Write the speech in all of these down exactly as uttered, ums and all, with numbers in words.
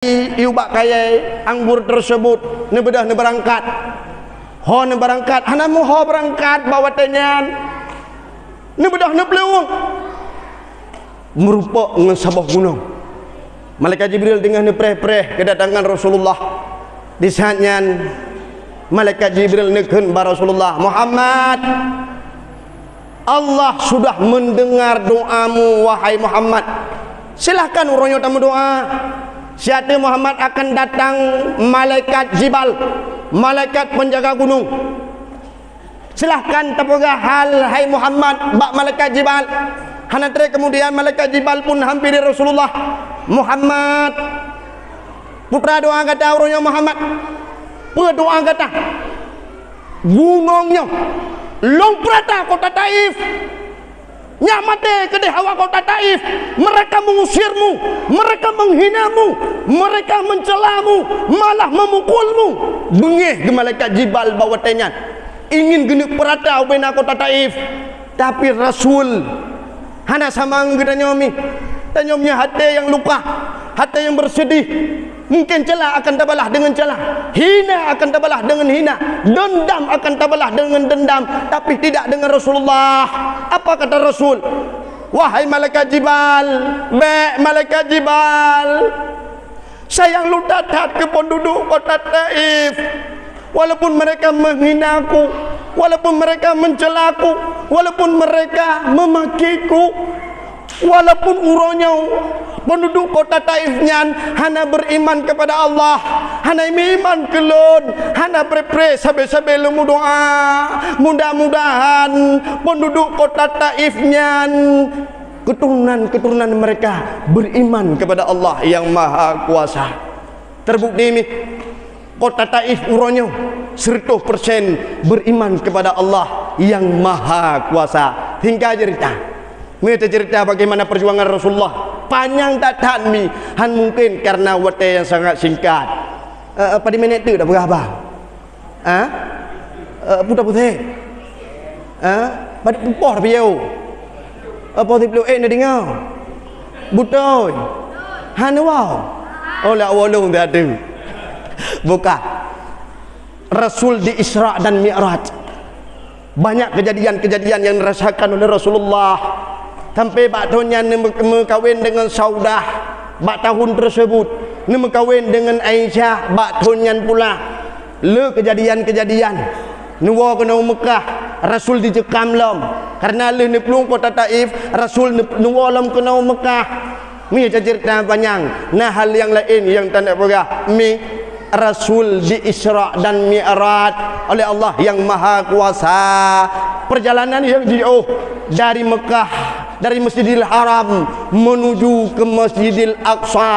i ubak kayée anggor teusebut, neubeudôh neubeurangkat. Ho neubeurangkat, hana meuho beurangkat bak watée nyan. Neubeudôh neuplueng, meurumpok ngon saboh gunong. Malaikat Jibril teungoh neupreh-preh keudatangan Rasulullah. Di saat nyan, Malaikat Jibril neukheun bak Rasulullah, "Muhammad, Allah sudah mendengar doamu, wahai Muhammad. Silahkan uroe nyoe tameudoa." Siat teuk Muhammad akan datang malaikat Jibal, malaikat penjaga gunong. Silahkan tapeugah hal, hai Muhammad, bak malaikat Jibal. Hana treb keumudian malaikat Jibal pun hampiri Rasulullah. "Muhammad, peue doa gata uroe nyoe Muhammad? Peue doa gata? Gunong nyoe lôn peurata kota Taif. Nyak maté keudeh awak kota Taif. Mereka mengusirmu, mereka menghinamu, mereka mencelamu, malah memukulmu." Beungéh geumalaikat Jibal bak watée nyan, ingin geuneuk peurata ubena kota Taif. Tapi Rasul hana sama ngon geutanyoe mi. Tanyoe mi até nyang luka, até nyang bersedih. Mungkin cela akan tabalah deungon cela, hina akan tabalah deungon hina, dendam akan tabalah deungon dendam, tapi tidak dengan Rasulullah. Apa kata Rasul? "Wahai malaikat Jibal, bék malaikat Jibal, sayang lôn that-that keu peunduduek kota Taif. Walaupun mereka menghinaku, walaupun mereka mencelaku, walaupun mereka memakiku, walaupun uroe nyoe peunduduek kota Taif nyan hana beriman kepada Allah, hana meuiman keu lôn, hana preh-preh sabe-sabe lôn meudoa, mudah-mudahan peunduduek kota Taif nyan, keturunan-keturunan mereka beriman kepada Allah yang Maha Kuasa." Terbukti mi, kota Taif uroe nyoe seratus persen beriman kepada Allah yang Maha Kuasa. Singkat cerita, mi teucerita bagaimana perjuangan Rasulullah. Panyang that-that mi, han mungkin karena watée nyang sangat singkat. Eh, eh, padum minét teuk dak peugah bah? Ha? Eh, puta putéh. Ha? Padum poh pieu? Apa siploh ék neudeungoe? Beutôi. Hana wow. Oh, lak wolong tadi. Buka. Rasul di Isra dan Mi'raj. Banyak kejadian-kejadian yang dirasakan oleh Rasulullah. Sampai bak thon nyan neumeukawen deungon Saudah bak tahun tersebut. Neumeukawen deungon Aisyah bak thon nyan pula. Le kejadian-kejadian. Neuwoe keunoe Meukah, Rasul diceukam lom. Karena lheueh neuplueng kota Taif, Rasul neup-, neuwoe lom keunoe Meukah. Mi teuceurita panyang, na hal nyang laén nyang taneuk peugah. Mi, Rasul di Isra dan Mi'raj oleh Allah yang Maha Kuasa. Perjalanan yang jiôh dari Meukah, dari Masjidil Haram menuju ke Masjidil Aqsa.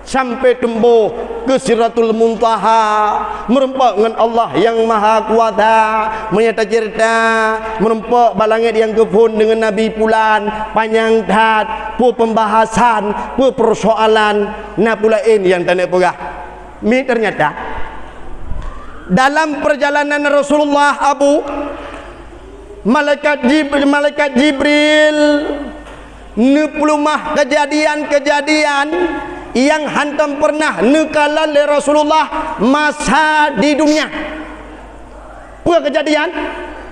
Sampai teumbôh keu Sidratul Muntaha, meurumpok ngon Allah nyang Maha Kuasa. Meunyoe teuceurita, meurumpok bak langét nyang geuphon deungon Nabi pulan, panyang that, peue peumbahasan, peue peusoalan, na peue laén nyang taneuk peugah. Mi, ternyata dalam perjalanan Rasulullah, Abu, malaikat Jib-, malaikat Jibril neupeuleumah kejadian-kejadian nyang hántom peureunah neukalon lé Rasulullah masa di dunia. Peue kejadian?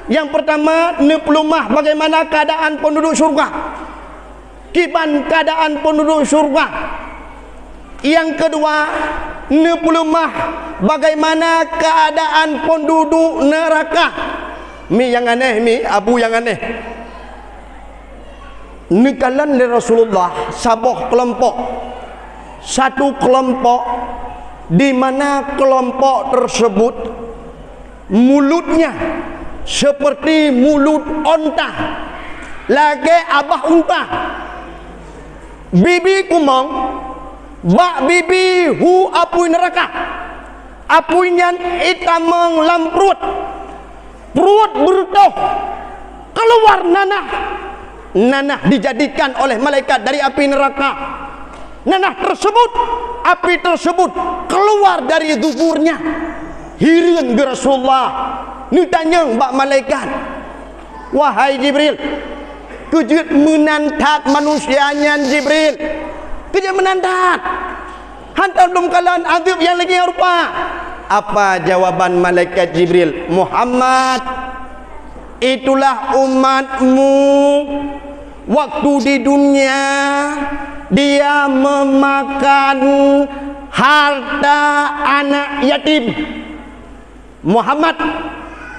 Nyang peurtama, neupeuleumah bagaimana keuadaan peunduduek syurga. Kiban keuadaan peunduduek syurga. Nyang keudua, neupeuleumah bagaimana keuadaan peunduduek neuraka. Mi nyang aneh, mi, Abu, nyang aneh. Neukalon lé Rasulullah saboh keulompok. Satu keulompok di mana keulompok tersebut mulutnya seperti mulut onta, lagée abah unta. Bibi kumong bak bibi hu apui neuraka. Apui nyan itamong lam pruet. Pruet beureutoh, keuluwar nanah. Nanah dijadikan oleh malaikat dari api neraka. Nanah tersebut, api tersebut keluar dari duburnya. Hireuen geu Rasulullah, neutanyong bak malaikat, "Wahai Jibril, keu jeuet meunan that manusia nyan, Jibril? Keu jeuet meunan that?" Lom kalon azeueb nyang lagée rupa. Apa jawaban malaikat Jibril? "Muhammad, itulah umatmu. Waktu di dunia, dia memakan harta anak yatim." Muhammad,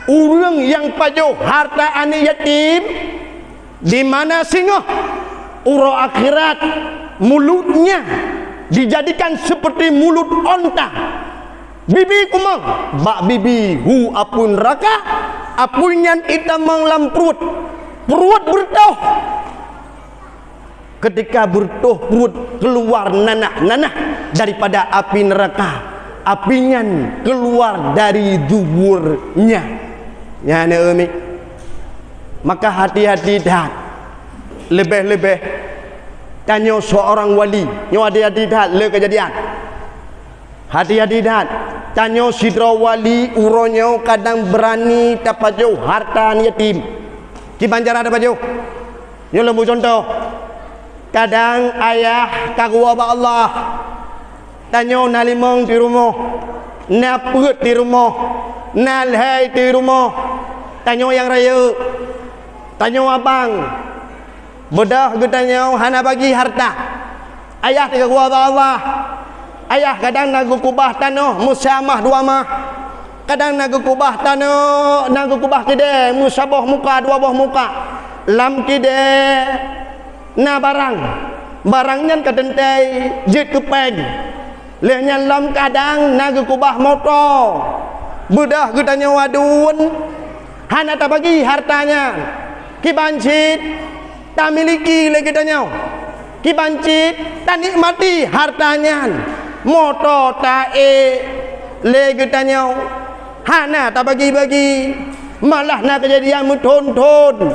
ureuëng nyang pajoh harta aneuëk yatim, di mana singoh uroe akhirat, mulutnya dijadikan seperti mulut onta. Bibi kumong, bak bibi hu apui neuraka, apui nyan itamong lam pruet, pruet beureutoh. Ketika beureutoh pruet keuluar nanah-nanah daripada api neuraka, api nyan keuluar dari duburnya. Nyan, eh, mi. Maka hati-hati that. Leubeh-leubeh tanyoe seorang wali. Nyoe hati-hati that le keujadian. Hati-hati that, tanyoe sidroe wali uroe nyoe kadang beurani tapajoh hareuta yatim. Kiban cara tapajoh? Nyoe lôn bri cuntoh. Kadang ayah ka geuwoe bak Allah. Tanyoe na limong di rumoh, na peuet di rumoh, na lhée di rumoh. Tanyoe nyang rayeuk, tanyoe abang. Beudôh geutanyoe hana bagi hareuta. Ayah teuka geuwoe bak Allah. Ayah kadang na geukubah tanoh meusamah dua mah. Kadang na geukubah tanoh, na geukubah keudée meusaboh muka, dua boh muka. Lam keudée na barang. Barang nyan ka teuntée jeuet keu péng. Lheueh nyan lom kadang na geukubah moto. Beudôh geutanyoe aduen, hana tabagi hareuta nyan. Kiban cit tamiliki lé geutanyoe. Kiban cit tanikmati hareuta nyan. Moto taék lé geutanyoe. Hana tabagi-bagi, malah na keujadian meuthon-thon,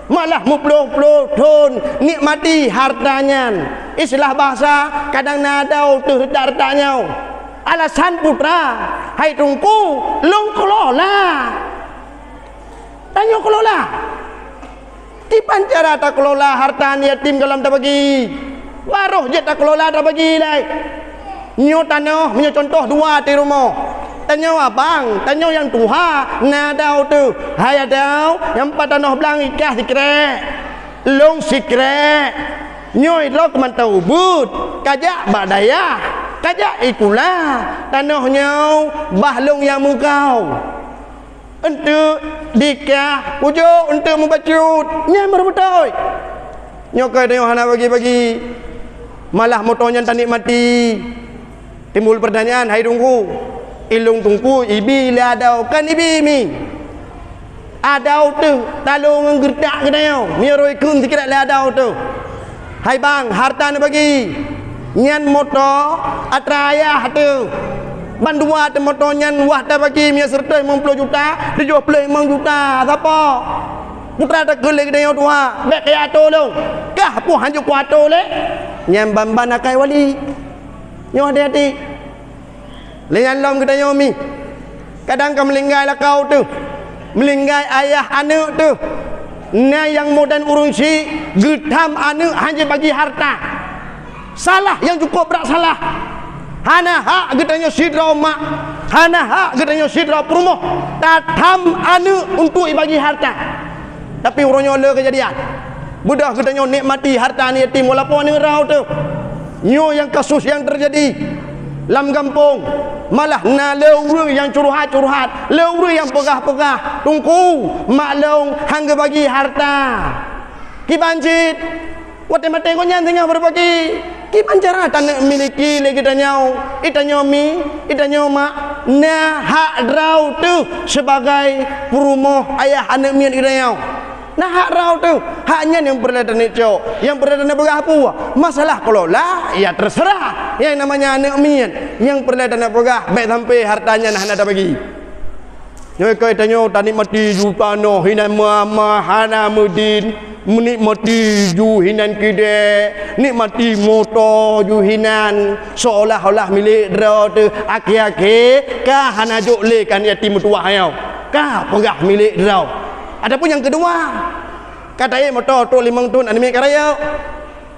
malah meuploh-ploh thon nikmati hareuta nyan. Istilah bahasa, kadang na dao teuh hareuta nyoe. Alasan putra, hai Teungku, lôn kelola. Tanyoe kelola. Kiban cara takelola hareuta yatim gohlom tabagi? Barôh jeuet takelola tabagi lé. Nyoe tanoh, meunyoe cuntoh dua di rumoh. Tanyoe abang, tanyoe nyang tuha, na dao teuh. Hai adau, nyang pat tanoh blang ikah sikrék. Lôn sikrék. Nyoe droe keumantong ubeut, kajak bak dayah, kajak ikula. Tanoh nyoe bah lôn nyang meugao. Eunteuk dikah, kujok eunteuk meubacut, nyan baru beutôi. Nyoe keuh tanyoe hana bagi-bagi, malah moto nyan tanikmati. Timbul peurtanyaan, hai Teungku, ilôn Teungku ibi lé adau, kan ibi mi? Adau teuh talô ngon geureutak geutanyoe, meunyoe roh ikheun sikrék lé adau teuh. Hai bang, hareuta neubagi. Nyan moto atra ayah teuh. Bandua teuh moto nyan wah tabagi, meunyoe sireutôh limong ploh juta, tujoh ploh limong juta. Sapo? Putra takheun lé geutanyoe tuha, bék kaya atô lôn. Kah peue hanjeuet kuatô lé? Nyan ban-ban akai wali. Nyoe hati-hati. Lé nyan lom geutanyoe mi, kadang ka meulinggai lakoe teuh, meulinggai ayah aneuëk teuh. Na nyang modern ureuëng syiek geutham aneuëk hana jibagi hareuta. Salah nyang cukôp brat salah. Hana hak geutanyoe sidroe mak, hana hak geutanyoe sidroe peurumoh tatham aneuëk untuk jibagi hareuta. Tapi uroe nyoe le keujadian. Beudôh geutanyoe nikmati hareuta aneuëk yatim walaupun aneuëk droe teuh. Nyoe nyang kasus nyang teujadi lam gampông. Malah na le ureuëng nyang curhat-curhat, le ureuëng nyang peugah-peugah, "Teungku, mak lôn han geubagi hareuta." Kiban cit, watée maté gobnyan singoh beubagi. Kiban cara taneuk miliki lé geutanyoe, geutanyoe mi, geutanyoe mak, na hak droe teuh sibagai peurumoh ayah aneuëk miet geutanyoe. Na hak droe teuh, hak nyan nyang peureulée taneuk cok, nyang peureulée taneuk peugah peue. Masalah kelola, ya terserah. Nyang namanya aneuëk miet, nyang peureulée taneuk peugah, bék sampai hareuta nyan hana tabagi. Nyoe keuh tanyoe tanikmati ju tanoh hinan meuamah hana meudin, meunikmati ju hinan keudée, nikmati moto ju hinan, seolah-olah milék droe teuh, akhé-akhé ka hana jok lé keu aneuëk yatim meutuwah nyoe. Ka peugah milék droe. Ataupun nyang keudua, ka taék moto trok limong thon aneuëk miet ka rayeuk.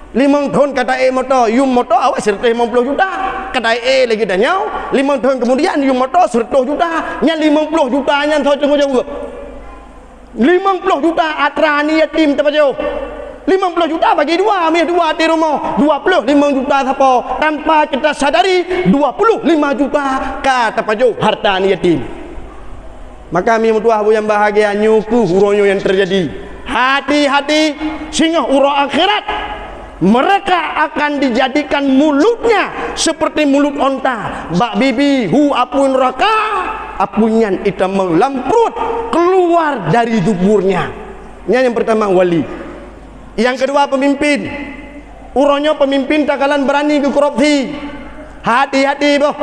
Limong thon ka taék moto, yum moto awai sireutoh limong ploh juta. Ka taék lagèe tanyoe, limong thon keumudian yum moto sireutoh juta. Nyan limong ploh juta nyan soe tanggung jaweueb? Limong ploh juta atra aneuk yatim tapajoh. Limong ploh juta bagi dua, meuh dua di rumoh, dua ploh limong juta sapo. Tanpa kita sadari, dua puluh lima juta ka tapajoh harta aneuk yatim. Maka mi meutuah bu nyang bahagia, nyoe keuh uroe nyoe nyang teujadi. Hati-hati, singoh uroe akhirat. Mereka akan dijadikan mulutnya seperti mulut onta. Bak bibi hu apui neraka, apui nyan itamong lam pruet, keluar dari duburnya. Nyan nyang pertama wali. Nyang keudua pemimpin. Uroe nyoe pemimpin takalon beurani geukorupsi. Hati-hati boh.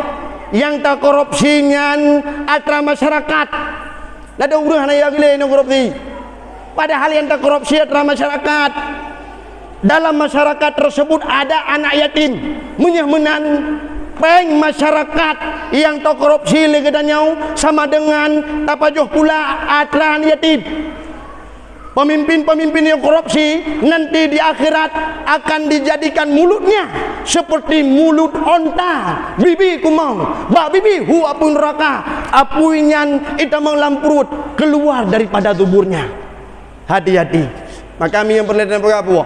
Nyang takorupsi nyan atra masyarakat. Ladôm ureuëng hana ya geuléh nyoe korupsi. Padahal nyang takorupsi atra masyarakat. Dalam masyarakat tersebut ada anak yatim. Meunyoe meunan, péng masyarakat nyang takorupsi lé geutanyoe sama dengan tapajoh pula atra aneuk yatim. Pemimpin-pemimpin yang korupsi nanti di akhirat akan dijadikan mulutnya seperti mulut onta, bibi kumong, bak bibi hu apui neraka, apui nyan itamong lam pruet keluar daripada duburnya. Hati-hati. Maka mi nyang peureulée tapeugah peue?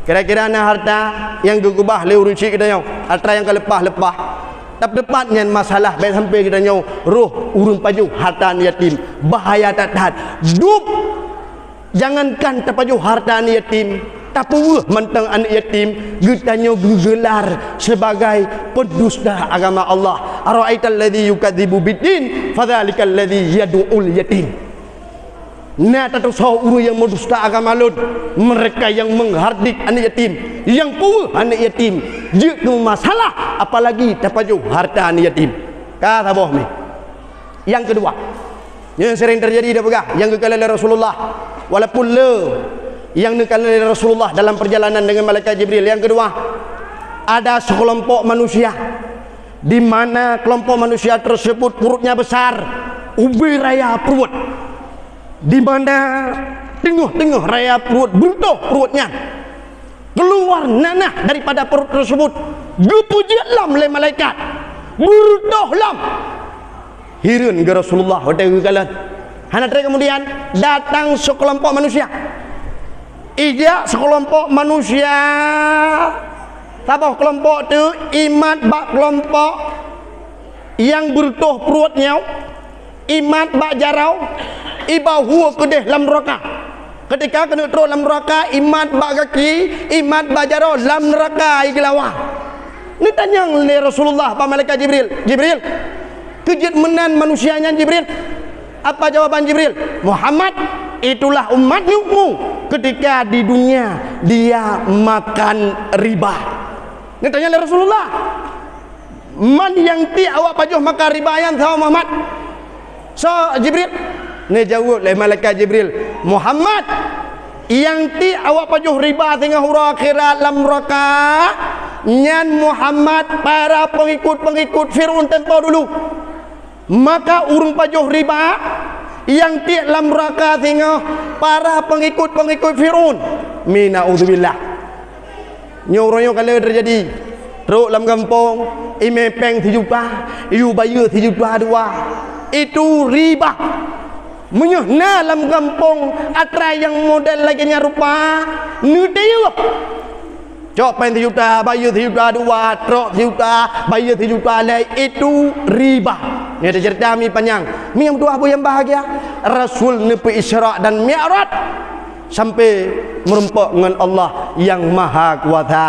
Kira-kira na harta nyang geukeubah lé ureuëng syik geutanyoe, harta nyang ka leupah-leupah. Tapi teupat nyan masalah bèk sampai geutanyoe roh ureuëng pajoh harta aneuk yatim. Bahaya that-that. Dub! Jangankan tapajoh harta aneuk yatim, tapeuweueh mantong aneuk yatim, geutanyoe geugelar sebagai pendusta agama Allah. Ara'aital ladzi yukadzibu biddin, fadzalikal ladzi yad'ul yatim. Na tatusoe ureuëng nyang meudusta agama lôn, mereka yang menghardik aneuk yatim, yang peuweueh aneuk yatim, jeuet keu masalah, apalagi tapajoh harta aneuk yatim. Ka saboh mi. Nyang keudua, nyang sering teujadi tapeugah, nyang geukalon lé Rasulullah, walaupun le nyang neukalon lé Rasulullah dalam perjalanan dengan malaikat Jibril. Nyang keudua, ada sekelompok manusia di mana kelompok manusia tersebut perutnya besar, ubé raya pruet. Di mana teungoh-teungoh raya pruet, beureutoh pruet nyan. Keluar nanah daripada perut tersebut, geupeujeuet lom lé malaikat, beureutoh lom. Hireuen geuh Rasulullah watée geukalon. Hana treb keumudian, datang sekelompok manusia. Ijak sekelompok manusia, saboh kelompok teuk imat bak kelompok nyang beureutoh pruet nyoe, imat bak jaroe, ibawa keudeh lam nuraka. Keutika keuneuk trok lam nuraka, imat bak gaki, imat bak jaroe lam nuraka igeulawa. Neutanyong lé Rasulullah bak malaikat Jibril, "Jibril, keu jeuet meunan manusia nyan, Jibril?" Apa jawaban Jibril? "Muhammad, itulah umatmu ketika di dunia dia makan riba." Neutanyong lé Rasulullah, "Man nyang tiek awak pajoh makan riba nyan, soe Muhammad?" "Soe, Jibril?" Neujaweueb lé malaikat Jibril, "Muhammad, nyang tiek awak pajoh riba singoh uroe akhirat lam nuraka, nyan Muhammad para pengikut-pengikut Fir'aun tempo dulu." Maka ureuëng pajoh riba nyang tiek lam nuraka singoh para pengikut-pengikut Fir'aun. Min na'udzubillah. Nyoe uroe nyoe ka lheueh teujadi. Trok lam gampông, imé péng sijuta, iyue bayeue sijuta dua. Itu riba. Meunyoe na lam gampông atra nyang model lagée nyan rupa, neutiyeuh. Cok péng sijuta, bayeue sijuta dua, trok sijuta, bayeue sijuta lhée, itu riba. Nyoe teuceurita mi panyang. Mi nyang tuha bu nyang bahagia, Rasul neupeu Isra dan Mi'raj sampai meurumpok ngon Allah Nyang Mahakuasa.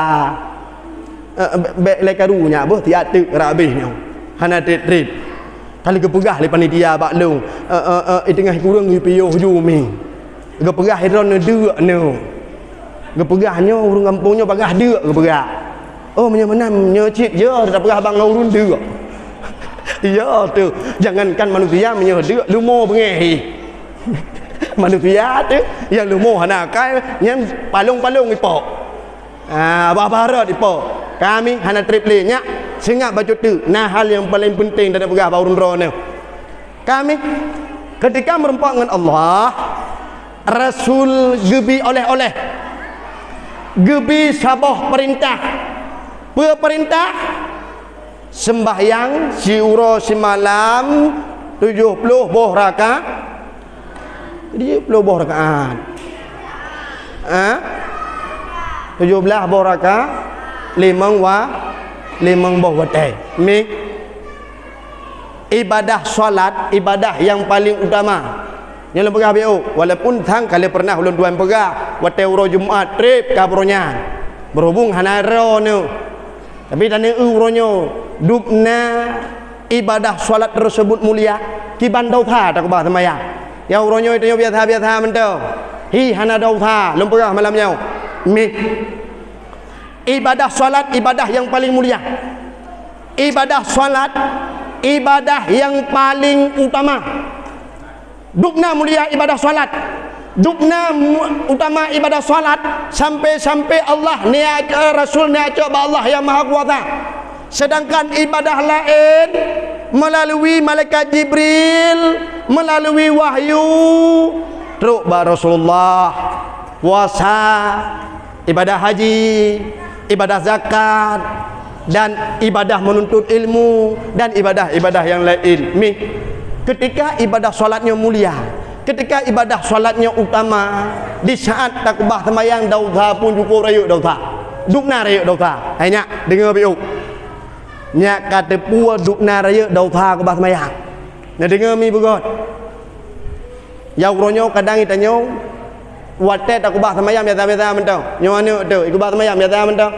Eh, bèk, bèk lé karu nyak boh, tiat teuk rabeh nyoe. Hana treb-treb. Ka lheueh geupeugah lé panitia bak lôn, eh, eh, eh, i teungoh kureueng geupiôh ju mi. Geupeugah droeneuh deuk nyoe. Geupeugah nyoe ureuëng gampông nyoe bagaih deuk geupeugah. Oh, meunyoe meunan, nyoe cit, yo, tapeugah bang ureuëng deuk. Yo, tu. Jangankan manusia, meunyoe deuk, leumo beungéh. Manusia tu, nyang leumo hana akai, nyan palong-palong ipok. Ah, bah-bah rot ipo. Kami hana treb lé nyak, seungab bacut teuk. Na hal nyang paleng peunteng tapeugah bak ureuëng droeneuh. Kami, keutika meurumpok ngon Allah, Rasul geubi oleh-oleh. Geubi saboh peurintah. Peue peurintah? Seumbahyang siuroe simalam tujoh ploh boh raka-, tujoh ploh boh rakaat. Ha? Tujoh blaih boh raka-, limong wa-, limong boh watée. Mi. Ibadah salat, ibadah nyang paleng utama. Nyoe lôn peugah bacut, walaupun sang ka lheueh pernah ulôn tuan peugah, watée uroe Jumat treb ka uroe nyan. Berhubung hana droeneuh. Tapi taneuk uroe nyoe, dubna ibadah salat tersebut mulia, kiban dosa takeubah seumayang. Ya uroe nyoe tanyoe biasa-biasa mantong. Hi hana dosa, lôn peugah malam nyoe. Mih. Ibadah salat ibadah nyang paleng mulia. Ibadah salat ibadah nyang paleng utama. Dubna mulia ibadah salat. Dubna mu-, utama ibadah salat sampai-sampai Allah neujak, Rasul neujak bak Allah Nyang Mahakuasa. Sedangkan ibadah laén meulalu malaikat Jibril, meulalu wahyu trok bak Rasulullah. Puasa, ibadah haji, ibadah zakat, dan ibadah menuntut ilmu, dan ibadah-ibadah nyang laén. Mih, keutika ibadah salat nyoe mulia, keutika ibadah salat nyoe utama, di saat takeubah seumayang dosa pun cukup rayeuk dosa. Dubna rayeuk dosa. Hai nyak, deungoe bacut. Nyak ka teupeue dubna rayeuk dosa keubah seumayang. Neudeungoe mi beugöt. Ya uroe nyoe kadang geutanyoe watée takeubah seumayang biasa-biasa mantong. Nyoe aneuk teuh, ikeubah seumayang biasa mantong.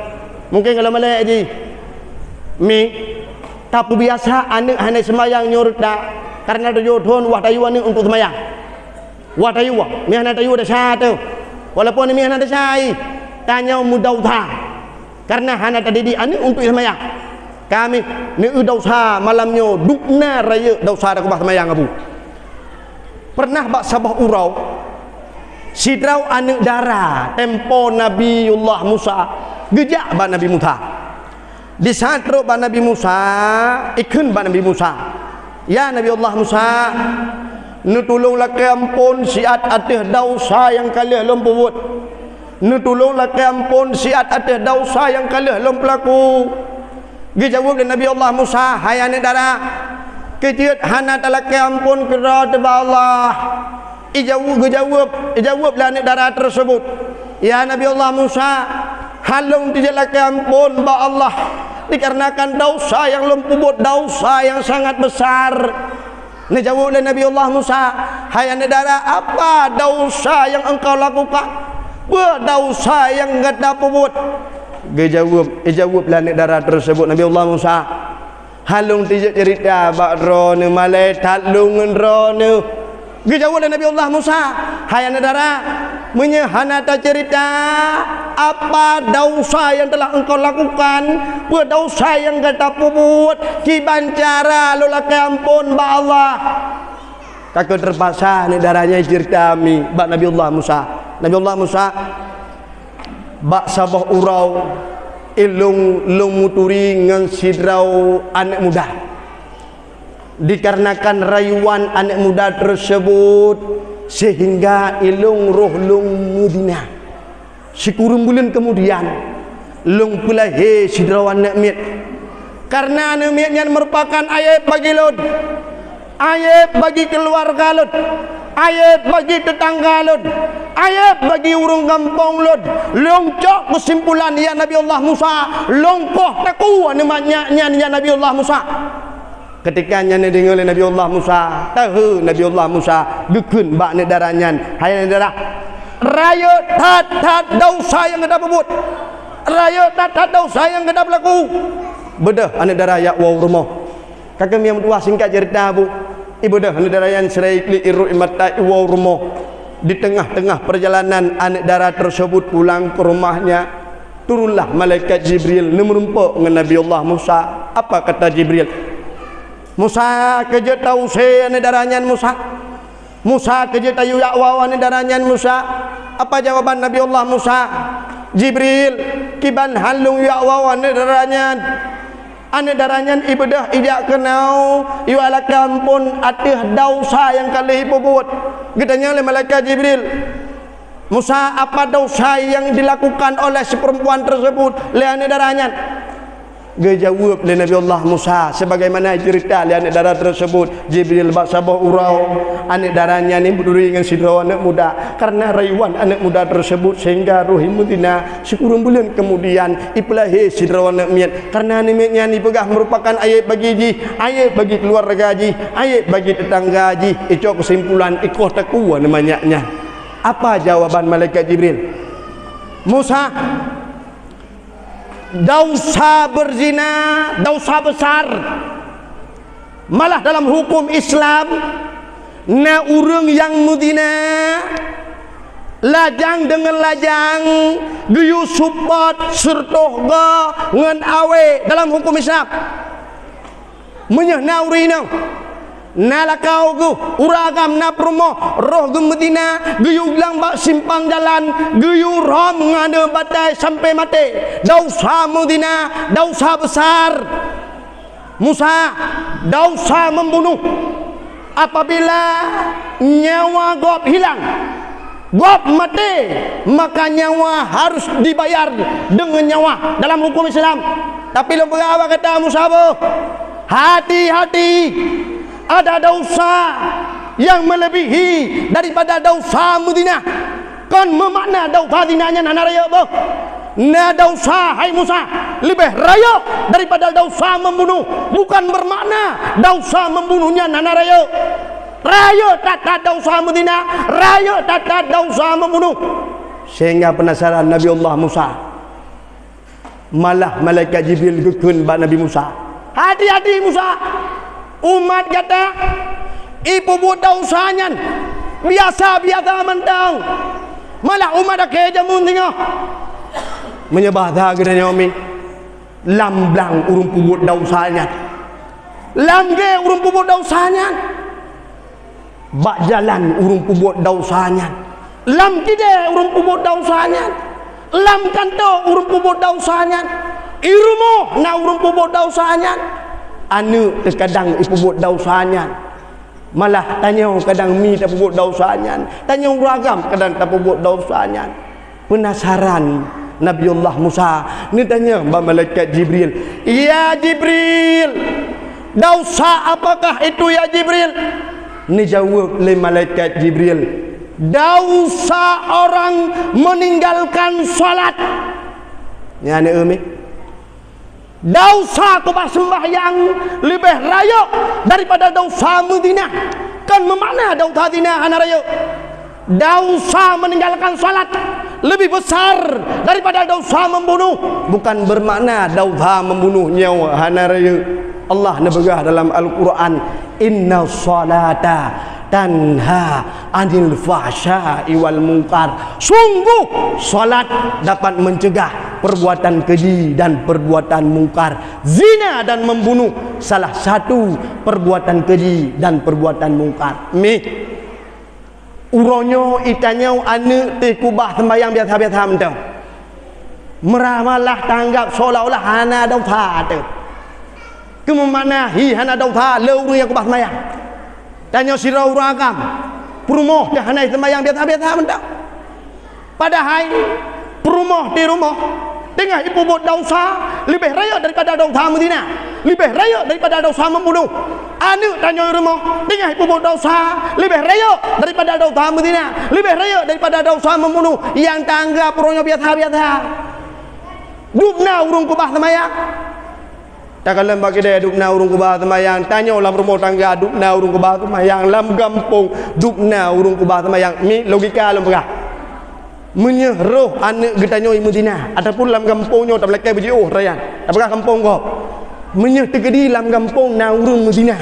Mungken kalau malée jih. Mi, tapeubiasa aneuk hana seumayang nyoe reuta, kareuna tujoh thon wah tayue aneuk untuk seumayang. Wah tayue, mi hana tayue desya teuh. Walaupun mi hana desya, tanyoe meudosa. Kareuna hana tadidik aneuk untuk seumayang. Kami neueu dosa malam nyoe dubna rayeuk dosa takeubah seumayang abu. Pernah bak saboh uroe, sidroe aneuk dara tempo Nabiullah Musa geujak bak Nabi Musa. Di saat trok bak Nabi Musa, ikheun bak Nabi Musa, "Ya Nabi Allah Musa, neutulông lakée amphon siat ateueh dosa nyang ka lheueh lôn peubuet. Neutulông lakée amphon siat ateueh dosa nyang ka lheueh lôn peulaku." Geujaweueb lé Nabi Allah Musa, "Hai aneuk dara, keu jeuet hana talakée amphon keudroe teuh bak Allah." Ijaweueb, geujaweueb, ijaweueb lé aneuk dara teurseubut, "Ya Nabi Allah Musa, hana lôn teujeuet lakée amphon bak Allah, dikarenakan dosa nyang lôn peubuet dosa nyang sangat besar." Neujaweueb lé Nabi Allah Musa, "Hai aneuk dara, apa dosa nyang engkau lakukan? Peue dosa nyang gata peubuet?" Geujaweueb, ijaweueb lé aneuk dara teurseubut Nabi Allah Musa, "Hana lôn teujeuet ceurita bak droeneuh, malée that lôn ngon droeneuh." Geujaweueb lé Nabi Allah Musa, "Hai aneuk dara, meunyoe hana taceurita apa dosa nyang telah engkau lakukan, peue dosa nyang gata peubuet, kiban cara lôn lakée amphon bak Allah." Ka keuh teupaksa aneuk dara nyan ceurita mi bak Nabi Allah Musa. Nabi Allah Musa, "Bak saboh uroe, ilôn lôn meuturi ngon sidroe aneuk muda. Dikarenakan rayuan aneuk muda teurseubut, seuhingga ilôn roh lôn meudina. Sikureueng buleuen keumudian, lôn peulahé sidroe aneuk miet. Kareuna aneuk miet nyan meurupakan ayéb bagi lôn, ayéb bagi keuluwarga lôn, ayéb bagi teutangga lôn, ayéb bagi ureuëng gampông lôn. Lôn cok keusimpulan, ya Nabi Allah Musa, lôn poh takue aneuk miet nyan, ya Nabi Allah Musa." Keutika nyan neudeungoe lé Nabi Allah Musa, tahe Nabi Allah Musa geukheun bak aneuk dara nyan, "Hai aneuk dara, rayeuk that-that dosa nyang gata peubuet. Rayeuk that-that dosa nyang gata peulaku. Beudôh aneuk dara jak woe u rumoh." Ka keuh meutuah singkat ceurita bu, ibeudôh aneuk dara nyan sira iklik irot imata iwoe u rumoh. Di teungoh-teungoh peurjalanan aneuk dara teurseubut pulang keu rumohnya, turunlah malaikat Jibril neumeurumpok ngon Nabi Allah Musa. Apa kata Jibril? "Musa, keu jeuet tausé aneuk dara nyan, Musa? Musa, keu jeuet tayue jak woe aneuk dara nyan, Musa?" Apa jawaban Nabi Allah Musa? "Jibril, kiban hana lôn jak woe aneuk dara nyan. Aneuk dara nyan ibeudôh ijak keunoe, iwak lakée amphon ateueh dosa nyang ka lheueh ipeubuet." Geutanyong lé malaikat Jibril, "Musa, apa dosa yang dilakukan oleh si perempuan tersebut lé aneuk dara nyan?" Geujaweueb lé Nabi Allah Musa, sebagaimana cerita lé aneuk dara tersebut, Jibril bak saboh uroe, aneuk dara nyan ni beuduri ngon sidroe aneuk muda. Karena rayuan aneuk muda tersebut sehingga roh i meuzina. Sikureueng buleuen kemudian, ipeulahé sidroe aneuk miet. Karena aneuk miet nyan ipeugah merupakan aib bagi jih, aib bagi keluarga jih, aib bagi tetangga jih. Icok kesimpulan, ikoh takue aneuk manyak nyan. Apa jawaban malaikat Jibril? "Musa, dosa berzina, dosa besar. Malah dalam hukum Islam, na ureuëng nyang meuzina lajang deungon lajang, geuyue seupôt, seureutoh goe ngon awé dalam hukum Islam." Meunyoe na ureuëng inong, na lakoe geuh, ureuëng agam, na peurumoh, roh geuh meuzina, geuyue lam bak simpang jalan, geuyue rhom ngon aneuk batée sampoe maté, dosa meuzina, dosa besar. Musa, dosa membunuh. Apabila nyawa gob hilang, gob maté, maka nyawa harus dibayar dengan nyawa dalam hukum Islam. Tapi lôn peugah bak gata Musa boh, hati-hati, ada dosa yang melebihi daripada dosa meuzina. Kon meumakna dosa zina nyan hana rayeuk boh. Na dosa, hai Musa, leubeh rayeuk daripada dosa membunuh. Bukan bermakna dosa membunuh nyan hana rayeuk. Rayeuk that-that dosa meuzina, rayeuk that-that dosa membunuh. Sehingga penasaran Nabi Allah Musa. Malah malaikat Jibril geukheun bak Nabi Musa, "Hati-hati Musa! Umat gata ipeubuet dosa nyan biasa-biasa mantong. Malah umat akhé jameun singoh." Meunyoe bahasa geutanyoe mi, lam blang ureuëng peubuet dosa nyan. Lam gée ureuëng peubuet dosa nyan. Bak jalan ureuëng peubuet dosa nyan. Lam kidée ureuëng peubuet dosa nyan. Lam kantô ureuëng peubuet dosa nyan. I rumoh na ureuëng peubuet dosa nyan. Aneuk teukadang ipeubuet dosa nyan. Malah tanyoe kadang mi tapeubuet dosa nyan. Tanyoe ureuëng agam kadang tapeubuet dosa nyan. Penasaran Nabiullah Musa, neutanyong bak malaikat Jibril, "Ya Jibril, dosa apakah itu ya Jibril?" Neujaweueb lé malaikat Jibril, "Dosa orang meninggalkan salat." Nyan, eh, mi. Dosa keubah sembahyang leubeh rayeuk daripada dosa meuzina. Kon meumakna dosa zina hana rayeuk. Dosa meninggalkan salat lebih besar daripada dosa membunuh. Bukan bermakna dosa membunuh nyoe hana rayeuk. Allah neupeugah dalam Al-Quran, "Inna salata tanha anil fahsya'i wal munkar." Sungguh salat dapat mencegah perbuatan keji dan perbuatan mungkar. Zina dan membunuh salah satu perbuatan keji dan perbuatan mungkar. Mi, uroe nyoe itanyoe aneuk teuh keubah sembahyang biasa-biasa mantong. Meuramalah tanggap seolah-olah hana dosa teuh. Keumeumana hi hana dosa lé ureuëng nyang keubah sembahyang. Tanyoe sidroe ureuëng agam, peurumoh teuh hana sembahyang biasa-biasa mantong. Padahai peurumoh di rumoh teungoh ipeubuet dosa leubeh rayeuk daripada dosa meuzina, leubeh rayeuk daripada dosa membunuh. Aneuk tanyoe rumoh teungoh ipeubuet dosa leubeh rayeuk daripada dosa meuzina, leubeh rayeuk daripada dosa membunuh. Nyang tanggap uroe nyoe biasa-biasa. Dubna ureuëng keubah sembahyang. Takalon bak kidée dubna ureuëng keubah sembahyang, tanyoe lam rumoh tangga dubna ureuëng keubah sembahyang, lam gampông dubna ureuëng keubah sembahyang. Mi logika lôn peugah. Meunyoe roh aneuk geutanyoe meuzina ataupun lam gampông nyoe tameulakée beujiôh rayan, tapeugah gampông gob. Meunyoe teukeudi lam gampông na ureuëng meuzina,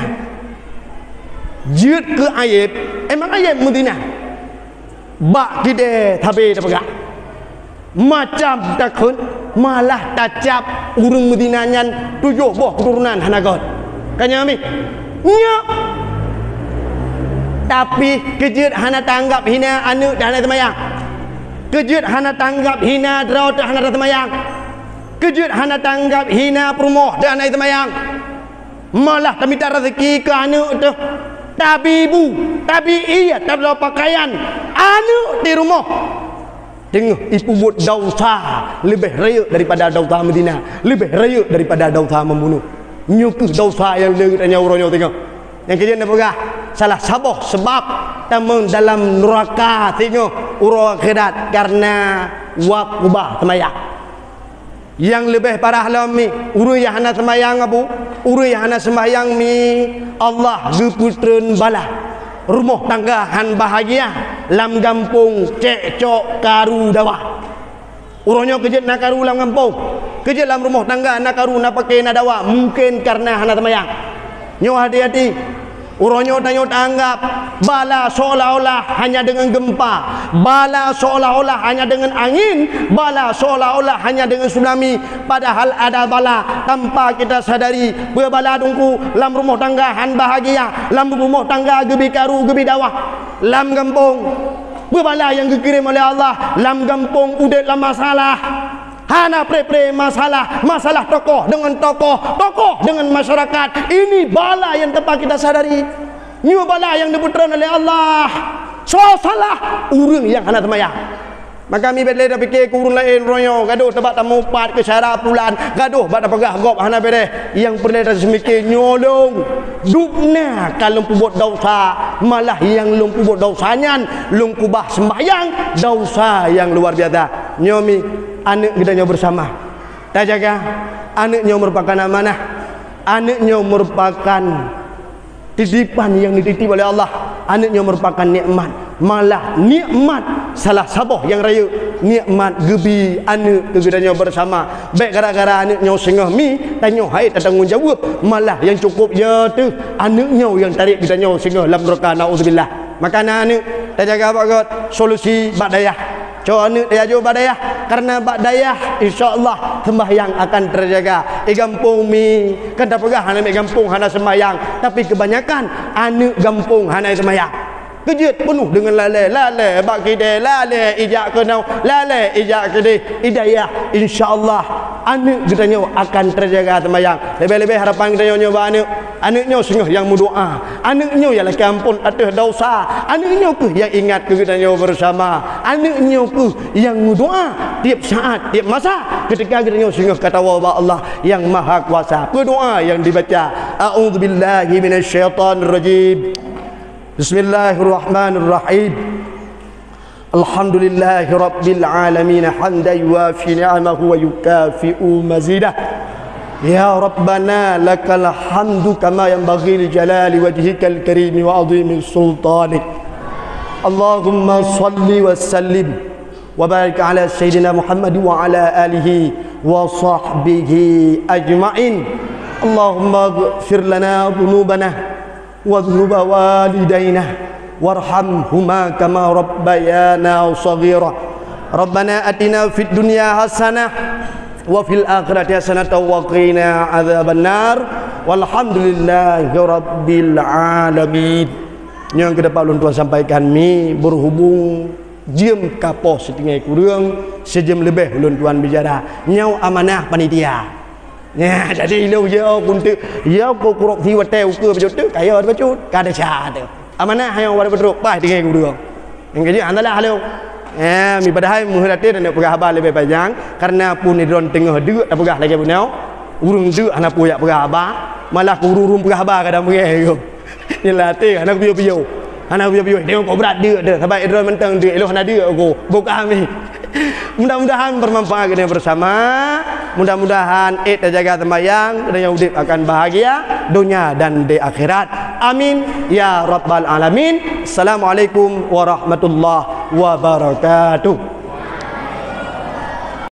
jeuet keu aib, emang aib meuzina. Bak kidée sabe tapeugah. Macam takheun, malah tacab ureuëng meuzina nyan tujoh boh keuturonan hana göt. Ka nyan mi? Nyoe. Tapi keujeuet hana tanggap hina aneuk teuh hana seumayang. Keujeuet hana tanggap hina droe teuh hana seumayang. Keujeuet hana tanggap hina peurumoh teuh hana seumayang. Malah tamita raseuki keu aneuk teuh. Tabi bu, tabi ié, tabloe pakaian aneuk di rumoh. teungoh ipeubuet desya leubeh rayeuk daripada desya meuzina, leubeh rayeuk daripada desya membunuh. Nyoe kheueh desya nyang le geutanyoe uroe nyoe teungoh. Nyang keujeuet neupeugah, salah saboh sabab tamong dalam nuraka singoh uroe akhirat kareuna wab kubah seumayang. Nyang leubeh parah lom mi, ureuëng nyang hana seumayang, Abu, ureuëng nyang hana seumayang mi, Allah geupeutreun bala. Rumoh tangga han bahagia, lam gampông cekcok karu dawa. Uroe nyoe keujeuet na karu lam gampông, keujeuet lam rumoh tangga na karu, na paké, na dawa, mungken kareuna hana seumayang. Nyoe hati-hati. Uroe nyoe tanyoe taanggap bala seolah-olah hanya deungon gempa, bala seolah-olah hanya deungon angin, bala seolah-olah hanya deungon tsunami, padahal ada bala tanpa kita sadari. Peue bala teungku? Lam rumoh tangga han bahagia, lam rumoh tangga geubi karu, geubi dawa, lam gampông. Peue bala nyang geukirém oleh Allah? Lam gampông udeb lam masalah. Hana pré-pré masalah, masalah tokoh deungon tokoh, tokoh deungon masyarakat. Ini bala nyang tanpa kita sadari. Nyoe bala nyang neupeutreun oleh Allah. Soe salah? Ureuëng nyang hana seumayang. Maka mi bèk lé tapike keu ureuëng laén uroe nyoe, gadôh tabak tamupat keu syara pulan, gadôh bak tapeugah gob hana bèrèh. Nyang peureulèe taseumike nyoe lôn. Dubna ka lôn peubuet desya, malah nyang lôn peubuet desya nyan lôn keubah seumbahyang, desya nyang luar biasa. Nyoe mi, aneuëk geutanyoe beusama. Tajaga, aneuëk nyoe meurupakan amanah. Aneuëk nyoe meurupakan titipan nyang neutitip oleh Allah. Aneuëk nyoe meurupakan nikmat. Malah nikmat salah saboh nyang rayeuk, nikmat geubi aneuëk keu geutanyoe beusama. Bèk gara-gara aneuëk nyoe singoh mi, tanyoe hai tatanggong jaweueb. Malah nyang cukôp jeuet teuh aneuëk nyoe nyang tarek geutanyoe singoh lam nuraka, naudzubillah. Maka na aneuëk, tajaga bak göt, solusi bak dayah. Cok aneuëk tayajoe bak dayah, kareuna bak dayah, insya Allah, seumbahyang akan teujaga. I gampông mi, kan tapeugah hana miet gampông hana seumbahyang, tapi keubanyakan aneuëk gampông hana seumbahyang. Keujeuet peunoh deungon lalée, lalée bak kidée, lalée ijak keunoe, lalée ijak keudeh. I dayah, insya Allah, aneuëk geutanyoe akan teujaga seumbahyang. Leubeh-leubeh harapan geutanyoe nyoe bak aneuëk. Aneuëk nyoe singoh nyang meudoá. Aneuëk nyoe nyang lakée amphon ateueh desya. Aneuëk nyoe kheueh nyang ingat keu geutanyoe beusama. Aneuëk nyoe kheueh nyang meudoá tieb saát, tieb masa, keutika geutanyoe singoh ka tawoe bak Allah Nyang Mahakuasa. Peue doá nyang dibaca? A'udzubillahi minasyaitonirrajim. Bismillahirrahmanirrahim. Alhamdulillahirabbil alamin, hamdan yuwafi ni'amahu wa yukafi'u mazidah. Ya Rabbana, lakal hamdu kama yanbaghi li jalali wajhikal karimi wa azimi sultanik. Allahumma salli wa sallim wa barik ala sayyidina Muhammad wa ala alihi wa sahbihi ajma'in. Allahumma ighfir lana dhunubana wa dhunuba walidaina warhamhuma kama rabbayana shaghira. Rabbana atina fid dunya hasanah wa fil akhirati hasanatan wa qina adzabannar. Walhamdulillahi rabbil alamin. Nyang keu dapat ulôn tuan sampaikan mi, berhubung jeuem ka poh sitinggai kureueng, sijeuem leubeh ulôn tuan bicara. Nyoe amanah panitia. Nyan, jadi ilôn yo kunteuk, yo ku korupsi watée ukeue bacut teuk, ka yo bacut, ka desya teuk. Amanah nyoe wadah beutôi, paih tinggai gureueng. Nyang keujeuet hana lah lôn. Eh, mi padahai meuheurat até dan peugah haba leubeh panjang, kareuna pun droen teungoh deuk tapeugah lagée bunoe, ureuëng deuk hana peue jak peugah haba, malah keu ureuëng-ureuëng peugah haba kadang beungéh. Nyan lah até hana kupiôh-piôh. Hana kupiôh-piôh. Tengok kok brat deuk tu. Sabab droen mantong deuk, ilôn hana deuk aku. Buka mi. Mudah-mudahan bermanfaat kita bersama. Mudah-mudahan ék tajaga sembahyang, dan nyang udeb akan bahagia dunia dan di akhirat. Amin ya rabbal alamin. Assalamualaikum warahmatullahi wabarakatuh.